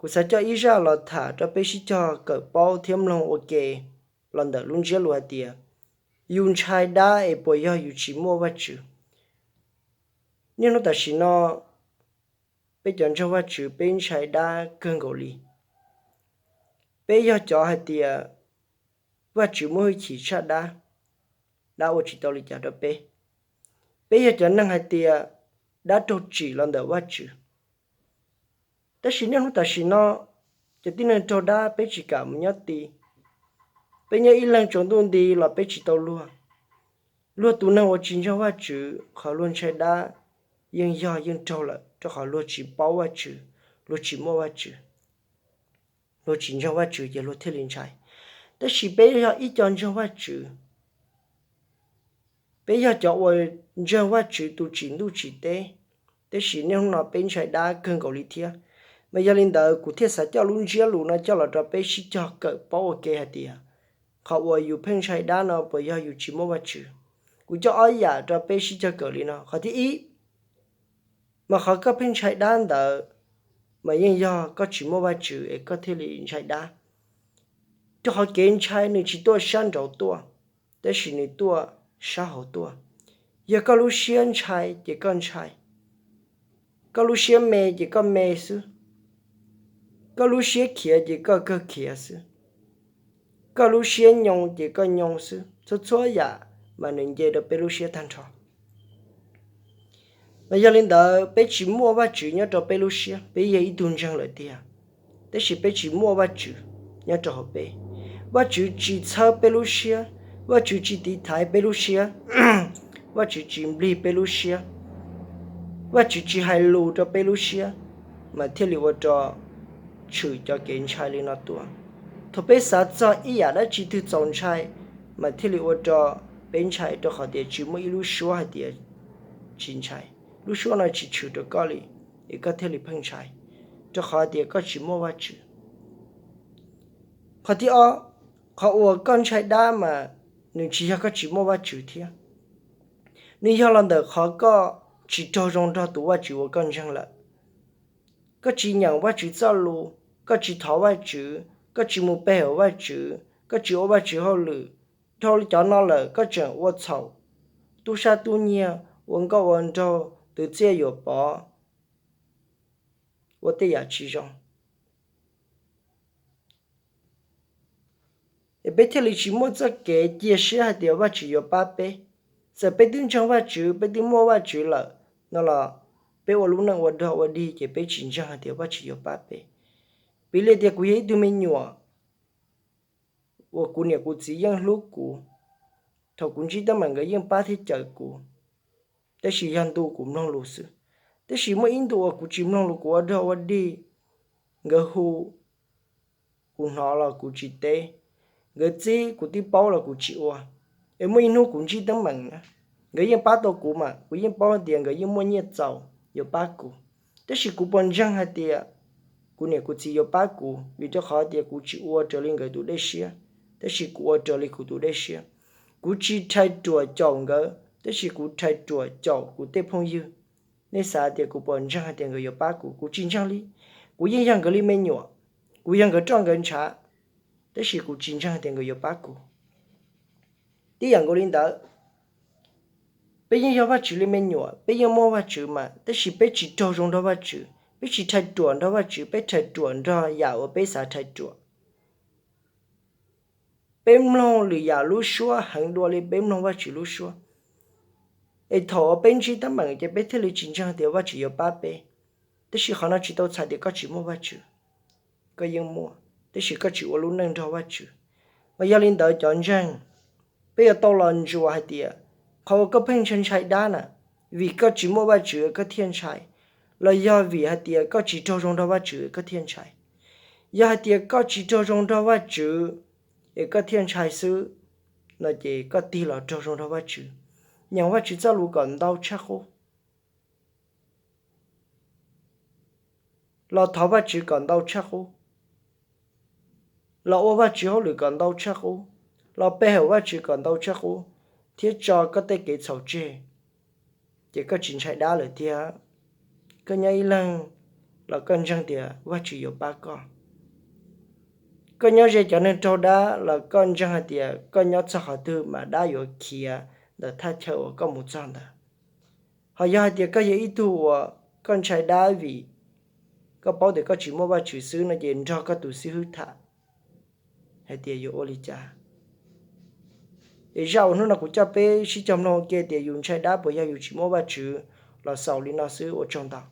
Kuv xav coj ib zaj los tham rau peb sib cog kawm paub thiab mloog ua ke los ntawm lub ntsiab lus hais tias yus ntshai dab es puas yog yus tsis muaj Vajtswv. Niaj hnub tam sim no peb cov ntseeg Vajtswv peb ntshai dab kawg nkaus li. Peb yog cov hais tias Vajtswv muaj hwj chim tshaj dab, dab ua tsis tau li cas rau peb. Peb yog cov neeg hais tias dab raug tsim los ntawm Vajtswv. Tab sis niaj hnub tam sim no cov tib neeg raug dab peb tsis kam mus nyob ti. Peb nyob ib leeg tsaus ntuj nti los peb tsis tau luag. Luag tus neeg uas tsis ntseeg Vajtswv qhov luag ntshai dab yeej yog yeej raug lawm rau qhov luag tsis paub Vajtswv, luag tsis muaj Vajtswv, luag tsis ntseeg Vajtswv ces luag thiaj li ntshai. Tab sis peb yog ib co ntseeg Vajtswv, peb yog cov uas ntseeg Vajtswv tus tsim ntuj tsim teb, tab sis niaj hnub no peb ntshai dab kawg nkaus li thiab. Mas yog li ntawd kuv thiaj xav coj lub ntsiab lus no coj los rau peb sib cog kawm paub ua ke hais tias qhov uas yus pheej ntshai dab no puas yog yus tsis muaj Vajtswv. Kuv coj ob yam rau peb sib cog kawm li no. Qhov thib ib, mas qhov koj pheej ntshai dab ntawd mas yeej yog koj tsis muaj Vajtswv es koj thiaj li ntshai dab. Rau qhov kev ntshai nws tsis tuaj sab nraud tuaj, tab sis nws tuaj sab hauv tuaj. Yog koj lub siab ntshai ces koj ntshai, koj lub siab me ces koj me xwb, koj lub siab khiav ces koj kawg khiav xwb, koj lub siab nyoo ces koj nyoo xwb. Txhua txhua yam mas nws nce rau peb lub siab tag nrho. Mas yog li ntawd peb tsis muaj Vajtswv nyob rau peb lub siab, peb yog ib tug ntseeg lawm tiag, tab sis peb tsis muaj Vajtswv nyob rau hauv peb. Vajtswv tsis txhawb peb lub siab, Vajtswv tsis tiv thaiv peb lub siab, Vajtswv tsis nplig peb lub siab, Vajtswv tsis hais lus rau peb lub siab, mas thiaj li ua rau tshwm cov kev ntshai li no tuaj. Thaum peb xav txog ib yam dab tsi twg txaus ntshai, mas thiaj li ua rau peb ntshai, rau qhov tias tsis muaj ib lub suab hais tias tsis ntshai. Lub suab no tsis tshwm rau koj li, es koj thiaj li pheej ntshai, rau qhov tias koj tsis muaj Vajtswv. Qhov thib ob, qhov uas koj ntshai dab mas nws tsis yog koj tsis muaj Vajtswv thiab, nws yog los ntawm qhov koj tsis raug zoo nrog tus Vajtswv uas koj ntseeg lawm. Koj tsis nyeem Vajtswv txoj lus, koj tsis thov Vajtswv, koj tsis mus pe hawm Vajtswv, koj tsis ua Vajtswv hauj lwm. Dhau cov no lawm koj tseem ua txhaum, tub sab tub nyiag, ua nkauj ua nraug, twv txiaj yuam pov, ua tej yam tsis zoo. Es peb thiaj li tsis muaj txoj kev cia siab hais tias Vajtswv yuav pab peb. Txawm peb twb ntseeg Vajtswv, peb twb muaj Vajtswv lawm no los peb ua lub neej ua dog ua dig ces peb tsis ntseeg hais tias Vajtswv yuav pab peb. Piv li tias kuv yog ib tug me nyuam uas kuv niam kuv txiv yeej hlub kuv, thaum kuv ntsib teeb meem nkawd yeej pab thiab cawm kuv, tab sis yog ntu kuv mloog lus xwb. Tab sis muaj ib ntu uas kuv tsis mloog lus, kuv ua dog ua dig, nkawd hu kuv hnov los kuv tsis teb, nkawd txib kuv twb paub los kuv tsis ua. Es muaj ib hnub kuv ntsib teeb meem na, nkawd yeej pab tau kuv mas kuv yeej paub tias nkawd yeej muaj nyiaj txaus yuav pab kuv. Tab sis kuv puas ntseeg hais tias kuv niam kuv txiv yuav pab kuv? Vim rau qhov tias kuv tsis ua raws li nkawd tus dej siab, tab sis kuv ua raws li kuv tus dej siab. Kuv tsis rhais ruam caum nkawd, tab sis kuv rhais ruam caum kuv tej phooj ywg. Nej xav tias kuv puas ntseeg hais tias nkawd yuav pab kuv? Kuv tsis ntseeg li. Kuv yeej yog nkawd li me nyuam, kuv yog nkawd roj nkawd ntshav, tab sis kuv tsis ntseeg tias nkawd yuav pab kuv. Tib yam nkaus li ntawd, peb yeej yog Vajtswv li me nyuam, peb yeej muaj Vajtswv mas, tab sis peb tsis raug zoo nrog Vajtswv, peb tsis rhais ruam nrog Vajtswv, peb rhais ruam nrog yam uas peb xav rhais ruam. Peb mloog lwm yam lub suab heev dua li peb mloog Vajtswv lub suab. Es thaum uas peb ntsib teeb meem ces peb thiaj li tsis ntseeg tias Vajtswv yuav pab peb. Tab sis qhov no tsis tau txhais tias koj tsis muaj Vajtswv, koj yeej muaj, tab sis koj tsis ua lub neej nrog Vajtswv. Mas yog li ntawd cov ntseeg, peb yuav tau los ntsuas hais tias qhov uas koj pheej ntshai ntshai dab na, vim koj tsis muaj Vajtswv koj thiaj ntshai, los yog vim hais tias koj tsis raug zoo nrog Vajtswv koj thiaj ntshai? Yog hais tias koj tsis raug zoo nrog Vajtswv es koj thiaj ntshai xwb no ces koj tig los raug zoo nrog Vajtswv, nyeem Vajtswv txoj lus kom ntau tshaj qub, los thov Vajtswv kom ntau tshaj qub, los ua Vajtswv hauj lwm kom ntau tshaj qub, los pe hawm Vajtswv kom ntau tshaj qub, thiab tso koj tej kev txhaum tseg, ces koj tsis ntshai dab lawm tiag. Koj nyob ib leeg los koj ntseeg tias Vajtswv yuav pab koj. Koj nyob ze cov neeg raug dab los koj ntseeg hais tias koj nyob txog qhov twg mas dab yuav khiav ntawm thaj chaw uas koj mus txog ntawd. Ho yog hais tias koj yog ib tug uas koj ntshai dab vim koj paub tias koj tsis muaj Vajtswv xwb no ces nrog koj tus xib hwb tham hais tias yuav ua li cas. Es zaj uas hnub no kuv coj peb sib cog mloog ua ke tias yus ntshai dab puas yog yus tsis muaj Vajtswv los xaus li no xwb, ua tsaug ntau.